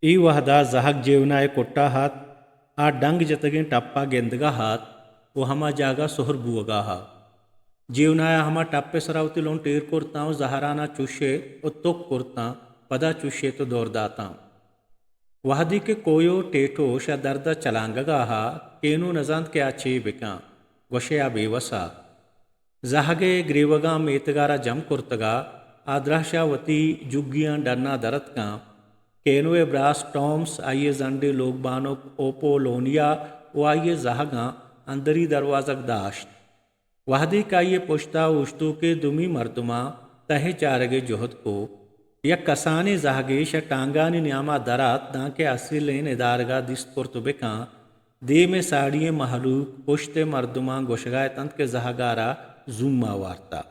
اے وہدا زہگ جیونائے کٹا ہات، آ ڈنگ جتگیں ٹپا گندگا ہات و ہما جاگہ سہر بوگا ہا۔ جیونایا ہما ٹپے سرا وتی لنٹ ایر کرتاں و زہرانا چشے و تک کرتاں، پدا چشے تو دور داتاں۔ وہدی کہ کویو ٹیٹو شہ دردا چلانگگا ہا، کینو نزانت کہ آ چے بکاں، گوشے آ بے وسا۔ زہگئے گریوگاں میتگارا جم کرتگا، آ درہشا وتی جگیاں ڈنا درتکاں۔ کینوئے براس ٹامس، آئیئے زنڈیں لوگ بانک اوپولونیا و آئیئے زہگاں اندری دروازگ داشت۔ وہدے کہ آئیئے پشتا اوشتوکیں دومی مردماں تہء چارگء جہد کو، یک کسانیں زہگے شہ ٹانگانی نیاما درات، دانکہ اسیلیں ندارگا دیست کرت بکاں، دیمء ساڑیئیں مہلوک پشتء مردماں گوشگا اتنت کہ زہگارا زوما وارتا۔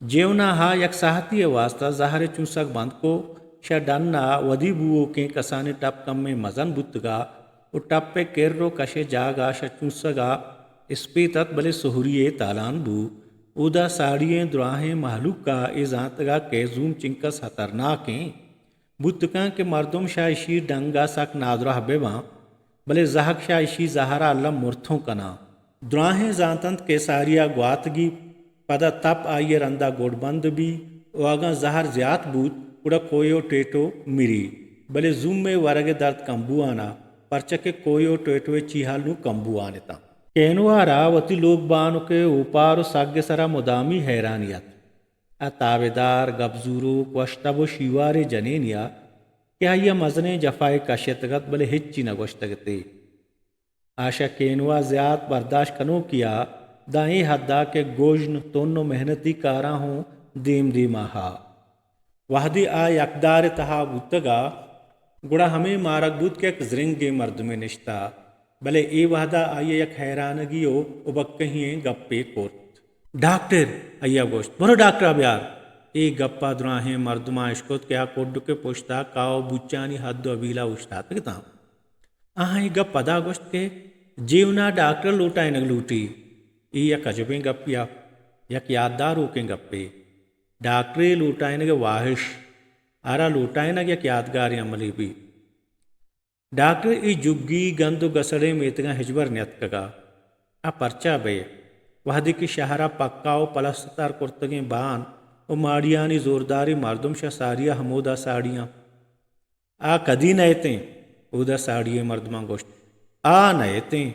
جیوناہا یک ساہتیء واستا زہرء چونسگ بند کو، شہ ڈنا ودی بوؤکیں کسانیں ٹپ کمیں مزن بوتگا و ٹپء کر و کشء جاگہ شہ چونسگا اسپیت ات، بلے سہریء تالان بو۔ اودا ساڑیئیں دراہیں مہلوکا اے زانتگا کہ زوم چنکس ہترناکیں۔ بوت کنت کہ مردم شہ اشی ڈنگا سک نادراہ بباں، بلے زہگ شہ اشی زہرا الم مرتھوں کناں۔ دراہیں زانتنت کہ ساریا گواتگی، پدا تپ آئیئے رندا گڈبند بی و اگاں زہر زیات بوت، گڑا کویو ٹیٹو مری، بلے زومے ورگء درد کمبوآنا، پرچہ کہ کویو ٹیٹوئے چیہال نوں کمبوآن اتاں۔ کینوارا وتی لوگ بانکء اوپار و سگء سرا مدامی حیرانی ات۔ آ تابدار، گپ زوروک، وشتب و شیواریں جنینیا کہ آئیا مزنیں جفائے کشتگ ات، بلے ہچی نہ گوشتگ اتے۔ آ شہ کینوا زیات برداشت کنوکیا، داں اے حدا کہ گژن، تن و محنتی کاراں ہوں دیم دیما ہا۔ وہدے آ یکدارء تہا بوتگا، گڑا ہمے مارگ بوت کہ یک زرنگیں مردمے نشتا، بلے اے وہدا آئیا یک حیرانگی و ابکہی ئیں گپے کرت۔ ڈاکٹر! آئیا گوشت، برو ڈاکٹرا بیار۔ اے گپا دراہیں مردماں اشکت کہ آ کڈکء پشتا کاہ و بوچانی حد و حبیلا اوشتاتگ اتاں۔ آہاں اے گپ پدا گوشت کہ جیونا ڈاکٹر لوٹائینگ لوٹی۔ اے یک عجبیں گپیا، یک یاتداروکیں گپے۔ ڈاکٹرے لوٹائینگء واہش، آرا لوٹائینگ یک یاتگاریں عملے بی۔ ڈاکٹر اے جگی گند و گسڑیں میتگاں ہچبر نیتکگا۔ آ پرچا بئے؟ وہدے کہ شہرا پکا و پلستر کرتگیں بان و ماڑیانی زورداریں مردم شہ ساریا ہمودا ساڑیاں۔ آ کدی نئیتیں؟ اودا ساڑیئے مردماں گوشت۔ آ نئیتیں۔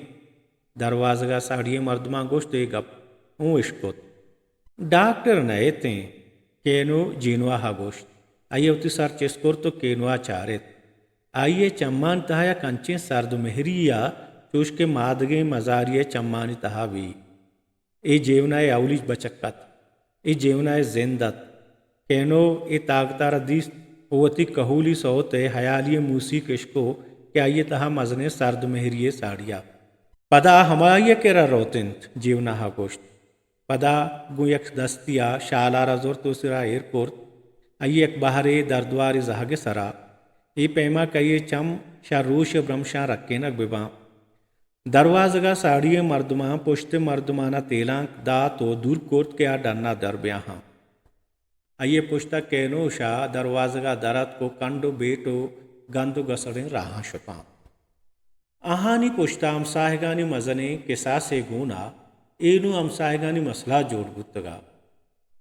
دروازگا ساڑیئے مردماں گوشت اے گپ اوں اشکت۔ ڈاکٹر نئیتیں، کینو جینواہا گوشت۔ آئیا وتی سر چست کرت و کینوا چارت۔ آئیئے چمانی تہا یک انچیں سرد و مہرییا، چوش کہ مادگیں مزاریئے چمانی تہا بی۔ اے جیونائے اولی بچک ات۔ اے جیونائے زند ات۔ کینو اے تاگتارا دیست و وتی کہولی سوتئے ہیالیئے موسیک اشکو کہ آئیئے تہا مزنیں سرد مہریئے ساڑیا۔ پدا ہمائیئے کرا روت انت، جیوناہا گوشت۔ پدا گوں یک دستیا شالارا زرت و سرا ایر کرت۔ آئیئے یک بہرے دردوارے زہگئے سرا۔ اے پیما کہ آئیئے چم شہ روش برمشاں رکینگ بباں۔ دروازگا ساڑیئے مردماں پشت مردمانا تیلانک دات و دور کرت کہ آ ڈنا در بیاہاں۔ آئیئے پشتا کینوشا دروازگا در اتک و کنڈ و بیٹ و گند و گسڑیں راہاں شتاں۔ آہانی پشتا ہمساہگانی مزنیں کساسے گونا، اے نوں ہمساہگانی مسئلہ جوڑ بوتگا۔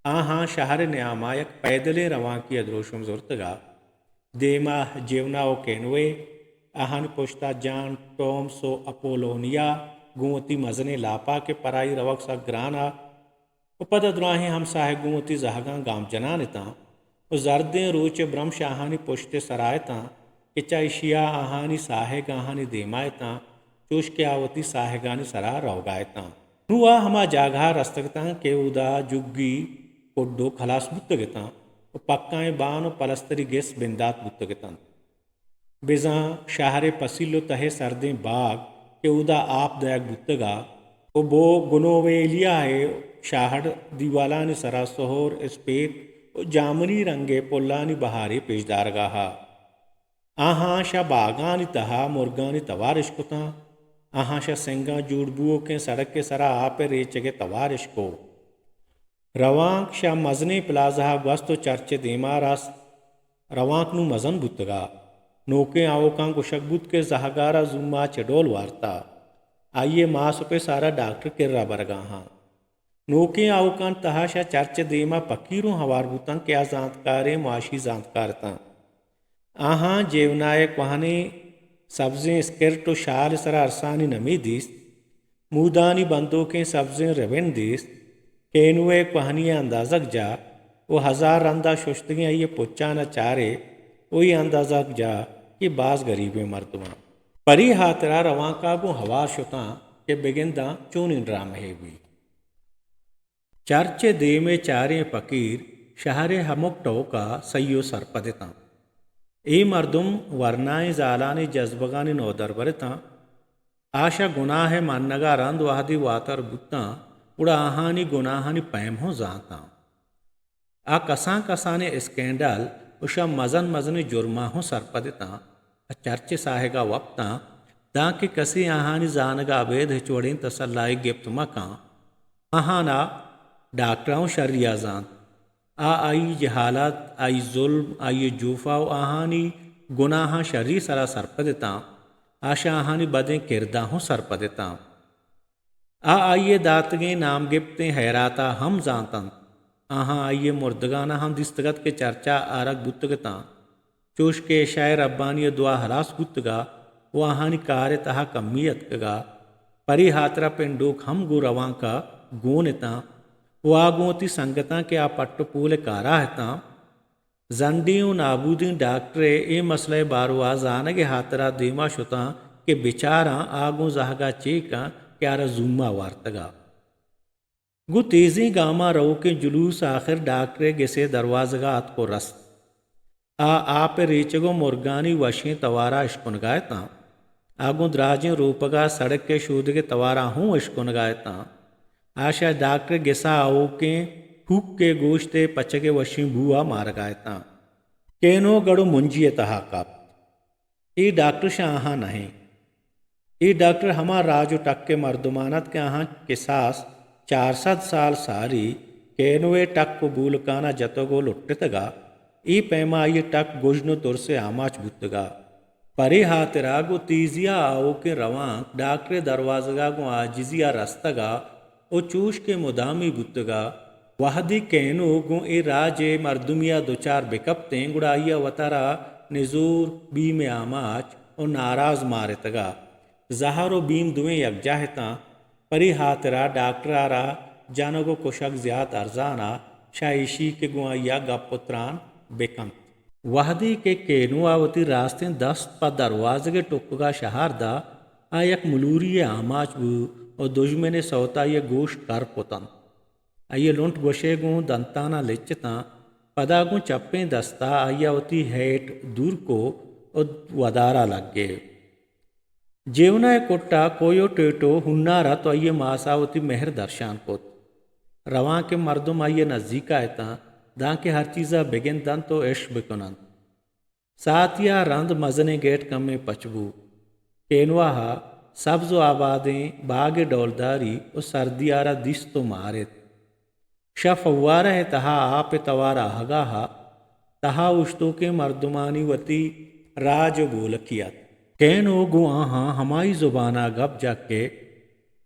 آہاں شہر نیاما یک پیدلیں روانکیا دروشم زرتگا۔ دیما جیونا و کینوے، آہانی پشتا جان، ٹومس و اپولونیا گوں وتی مزنیں لاپا کہ پرائی روگ سک گرانا و پدا دراہیں ہمساہگ گوں وتی زہگاں گام جنان اتاں و زردیں روچ برمش آہانی پشت سرا اتاں کہ چہ اشیا آہانی ساہگ آہانی دیما اتاں، چوش کہ آ وتی ساہگانی سرا روگا اتاں۔ نوں آ ہما جاگہا رستگ اتاں کہ اودا جگی کڈوک ہلاس بوتگ اتاں و پکائیں بان و پلستری گس بندات بوتگ اتنت۔ بزاں شہر پسیل و تہ سردیں باگ کہ اودا آپ دئیگ بوتگا و بو گنوویلیا ء شاہڑ دیوالانی سرا سہر، اسپیت و جامنی رنگئے پلانی بہارے پیش دارگا ہا۔ آہاں شہ باگانی تہا مرگانی توار اشکتاں۔ آہاں شہ سنگاں جوڑ بوؤکیں سڑکئے سرا آپئے ریچگئے توار اشکو۔ روانک شہ مزنیں پلازہا گوست و چرچئے دیما رست۔ روانک نوں مزن بوتگا۔ نوکیں آؤکاں گوشگ بوت کہ زہگارا زوما چہ ڈول وارتا۔ آئی ء ماس و پس آرا ڈاکٹر کرا برگا ہاں۔ نوکیں آؤکان تہا شہ چرچ دیما پکیروں ہوار بوتاں کہ آ زانتکاریں معاشی زانتکار اتاں۔ آہاں جیونائے کوہنیں سبزیں اسکرٹ و شال سرا ارسانی نمی دیست۔ مودانی بندوکیں سبزیں ربن دیست۔ کینوئے کوہنی اندازگ جا و ہزار رندا ششتگیں آئی پچانا چارے و اے اندازگ جا کہ باز گریبیں مردماں۔ پری ہاترا روانکا گوں ہوار شتاں کہ بگنداں چونیں ڈرامہے بی۔ چرچ ء دیم ء چاریں پکیر شہر ء ہمک ٹوک ء سہی و سرپد اتاں۔ اے مردم ورنائیں زالانی جزبگانی نودربر اتاں۔ آ شہ گناہ ء منگ ء رند وہدے واتر بوتاں، گڑا آہانی گناہانی پیم ہوں زانتاں۔ آ کسان کسانیں اسکینڈل و شہ مزن مزنیں جرماں ہوں سرپد اتاں۔ چرچ ساہگا وپتاں، دانکہ کسے آہانی زانگا ابید ہچ وڑیں تسلائے گپت مکاں۔ آہانا ڈاکٹراں شریا زانت۔ آ آئی جہالت، آئی ظلم، آئی جوفا و آہانی گناہاں شری سرا سرپد اتاں۔ آ شہ آہانی بدیں کرداں ہوں سرپد اتاں۔ آ آئی ء داتگیں نام گپتیں حیرات ء ہم زانت انت۔ آہاں آئی ء مردگان ء ہم دیستگ ات کہ چرچا آرگ بوتگ اتاں۔ چوش کہ اشاء ربانی ء دعا ہلاس بوتگ ء و آہانی کار ء تہا کمی اتکگ ء پری ہاترا پنڈوک ہم گوں روانک ء گون اتاں و آ گوں وتی سنگتاں کہ آ پٹ و پول ء کارا اتاں، زنڈیں و نابودیں ڈاکٹر ء اے مسئلہ ء باروا زانگ ء ہاترا دیما شتاں کہ بچاراں آ گوں زہگا چے کن کہ آرا زوما وارتگا۔ گوں تیزیں گاماں روکیں جلوس آخر ڈاکٹر ء گس ء دروازگا اتک و رست۔ آ آپ ء ریچگ و مرگانی وشیں توارا اشکنگا اتاں۔ آ گوں دراجیں روپگا سڑک ء شودگ ء توارا ہوں اشکنگا اتاں۔ آ شہ ڈاکٹر گسا آؤکیں پھوک ء گوشت ء پچگ ء وشیں بو ء مارگا اتاں۔ کینو گڑو منجی ء تہا کپت۔ اے ڈاکٹر شہ آہاں نہ انت۔ اے ڈاکٹر ہما راج و ٹک ء مردمان ات کہ آہاں کساس چار سد سال ساری کینو ء ٹک و بولکانا جتگ و لٹتگا۔ اے پیما آئی ء ٹک گژن و ترس ء آماچ بوتگا۔ پرے ہاترا گوں تیزیا آؤکیں روانک ڈاکٹر ء دروازگا گوں عاجزیا رستگا و چوش کہ مدامی بوتگا۔ وہدے کینو گوں اے راج ء مردمیا دچار بکپتیں گڑا آئیا وتارا نزور، بیم ء آماچ و ناراض مارتگا۔ زہر و بیم دوئیں یکجاہ اتاں۔ پری ہاترا ڈاکٹرا را جنگ و کشگ زیات ارزان ء شہ ایشی کہ گوں آئیا گپ و تران بکنت۔ وہدے کہ کینو ء وتی راستیں دست پہ دروازگ ء ٹکگا شہار دا، آ یک ملوری ء آماچ بو و دژمن ء سوت آئی ء گوشت کر کتنت۔ آئی ء لنٹ گوشے گوں دنتاناں لچتاں، پدا گوں چپیں دستا آئی ء وتی ہیٹ دور کو و ودارا لگے۔ جیونا ء کٹا کویو ٹیٹو ہنار ات و آئی ء ماسا وتی مہر درشان کت۔ روانکیں مردم آئی ء نزیکا اتاں، دانکہ ہر چیزا بگندنت و اش بکننت۔ ساعتیا رند مزنیں گیٹ کمے پچ بو۔ کینواہا سبز و آبادیں باگ ڈولداری و سردیارا دیست و مارت۔ شہ فوارہ ء تہا آپ ء توار آہگا ء تہا اوشتوکیں مردمانی وتی راج و بولکی ات۔ کینو گوں آہاں ہمائی زبان ء گپ جت کہ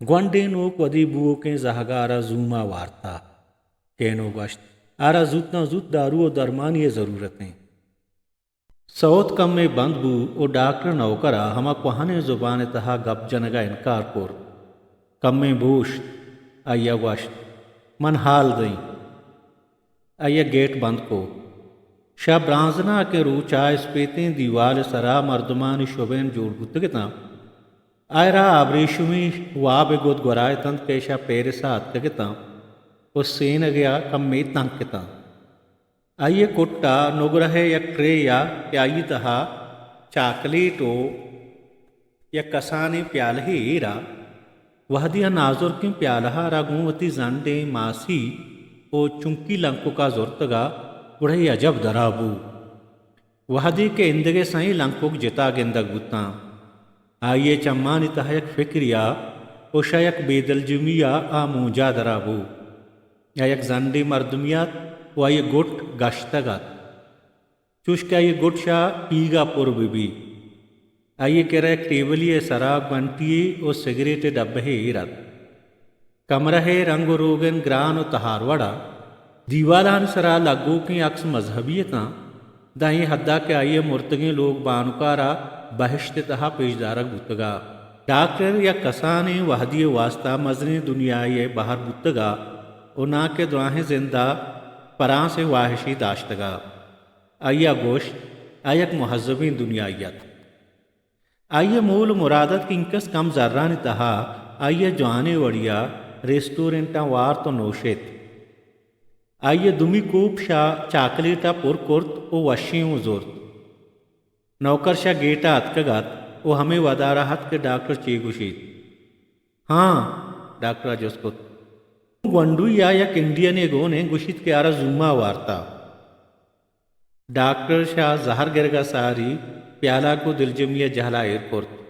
گونڈیں نوک ودی بوؤکیں زہگار ء زوما وارتا۔ کینو گوشت، آرا زوتاں زوت دارو و درمانی ء ضرورت انت۔ سوت کمے بند بو و ڈاکٹر نوکر ء ہما کوہنیں زبان ء تہا گپ جنگ ء انکار کرت۔ کمے بوشت، آئی ء گوشت، من ہال دئیں۔ آئی ء گیٹ بند کو۔ شہ برانزناکیں روچ ء اسپیتیں دیوال ء سرا مردمانی شبین جوڑ بوتگ اتاں۔ آئرا ابریشمی واب ء گد گورا اتنت کہ شہ پیرس ء اتکگ اتاں و سینگ ء کمے تنک اتاں۔ آئی ء کٹ ء نگرہ ء یک ٹرے ء کہ آئی ء تہا چاکلیٹ و یک کسانیں پیالہے ایر ء وہدے آ نازرکیں پیالہ ء را گوں وتی زنڈیں ماسی و چنکی لنکک ء زرتگ ء گڑا اے عجب درا بو۔ وہدے کہ ایندگہ سئیں لنکک جتا گندگ بوتاں، آئی ء چمانی تہا یک فکرے ء و شہ یک بے دلجمی ء آ مونجا درا بو۔ آ یک زنڈیں مردمے ات و آئی ء گٹ گشتگ ات۔ چوش کہ آئی ءِ گٹ شہ پیگ ءَ پر بہ بیت۔ آئی ءِ کرا یک ٹیبلے ءِ سرا گونٹی یے ءُ سگریٹ ءِ ڈبہ یے ایر اَت۔ کمرہ ءِ رنگ ءُ روگن گران ءُ تہار وڑ اَت۔ دیوالانی سرا لگوکیں عکس مذہبی اَت اَنت، داں اے حد ءَ کہ آئی ءِ مرتگیں لوگ بانک ءَ را بہشت ءِ تہا پیش دارگ بوتگ اَت۔ ڈاکٹر یک کسانیں وہدی ءِ واستہ مزنیں دنیاے ءِ بہر بوتگ اَت ءُ ناں کہ دراہیں زند ءَ پرانس ءِ واہشے داشتگ اَت۔ آئی ءَ گوشت، آ یک مہذبیں دنیاے اَت۔ آئی ءِ مول ءُ مراد اَت کہ اینکس کم زرانی تہا آئی ءَ جوانیں وڑے ءَ ریسٹورنٹاں وارت ءُ نوشت۔ آئی ءَ دومی کوپ شہ چاکلیٹ ءَ پر کرت ءُ وشیں اوں زرت۔ نوکر شہ گیٹ ءَ اتکگ اَت ءُ ہمے ودار ءَ اَت کہ ڈاکٹر چے گوشیت۔ ہاں، ڈاکٹر ءَ جست کت۔ گونڈوے ءَ یک انڈینے گون اِنت، گوشیت کہ آرا زوم ءَ وارتہ۔ ڈاکٹر شہ زہر گرگ ءَ ساری، پیالہ گوں دلجمی ءِ جہل ءَ ایر کرت۔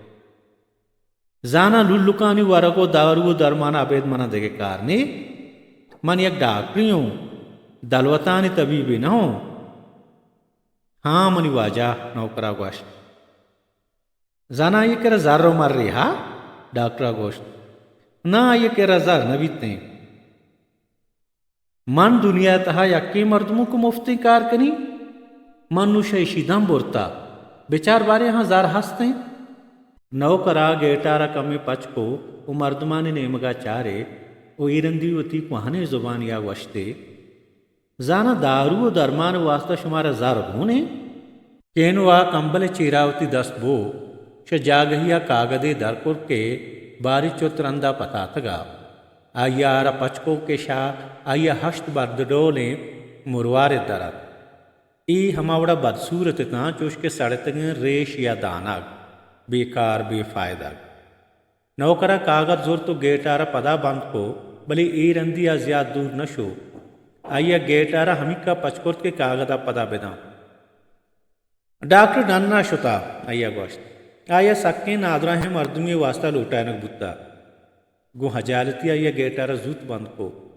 زاناں للکانی ورگ ءُ دارو ءُ درمان ءَ ابید من ءَ دگہ کار نے۔ من یک ڈاکٹرے اوں، دلوتانی طبیبے نہ اوں۔ ہاں منی واجہ، نوکر ءَ گوشت۔ زاناں آئی ءِ کرا زر ءُ مرے ہا؟ ڈاکٹر ءَ گوشت۔ ناں، آئی ءِ کرا زر نہ بیتیں۔ من دنیا ءِ تہا یکیں مردم اوں کہ مفتیں کار کنی؟ من نوں شہ ایشی دم برتہ۔ بچار باریں آہاں زر ہستیں؟ نوکر ءَ گیٹار ءَ کمے پچ کو ءُ مردمانی نیمگ ءَ چارت ءُ اے رندی وتی کوہنیں زبانی ءَ گوشت ئے، زاناں دارو ءُ درمان ءِ واستہ شمارا زر گون ایں؟ کینو ءَ کمبل ءِ چیرا وتی دست بو، شہ جاگہی ءَ کاگدے در کرت کہ باری چت رند ءَ پتاتگ اَت۔ آئی ءَ آرا پچ کو کہ شہ آئی ءَ ہشت برد ڈولیں مروارد در اَت۔ اے ہما وڑا بدصورت اتاں، چوش کہ سڑتگیں ریش یا دانگ، بیکار، بے فائدگ۔ نوکر ءَ کاگد زرت ءُ گیٹار ءَ پدا بند کو، بلے اے رندی آ زیات دور نہ شو۔ آئی ءَ گیٹار ءَ ہمیکا پچ کرت کہ کاگد ءَ پدا بداں۔ ڈاکٹر ڈن ءَ شتہ، آئی ءَ گوشت۔ آئی ءَ سکیں نادراہیں مردمے ءِ واستہ لوٹائینگ بوتہ۔ گوں ہجالتی آئی ءَ گیٹار ءَ زوت بند کو۔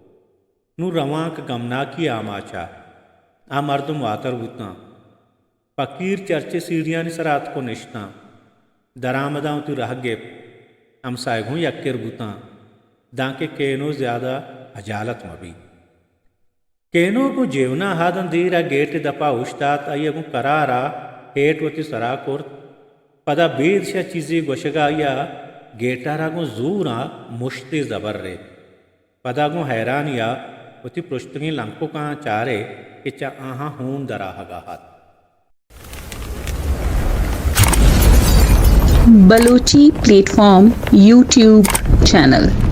نوں روانک گمناکی ءِ آماچ اَت۔ آ مردم واتر بوتاں۔ پکیر چرچ ءِ سیڑھیانی سرا اتک ءُ نشتاں۔ درآمداں وتی راہ گپت۔ ہمسائگ ہوں یکر بوتاں، دانکہ کینو زیادہ ہجالت مہ بیت۔ کینو گوں جیونا ہاداں دیر ءَ گیٹ ءِ دپا اوشتات، آئی ءَ گوں کرار ءَ ہیٹ وتی سرا کرت۔ پدا بید شہ چیزے گوشگ ءَ آئی ءَ گیٹار ءَ گوں زور ءَ مشتے زبر ریت۔ پدا گوں حیرانی ءَ وتی پرشتگیں لنککاں چارت کہ چہ آہاں ہون در آہگ ءَ اَت۔ Balochi plate form YouTube channel.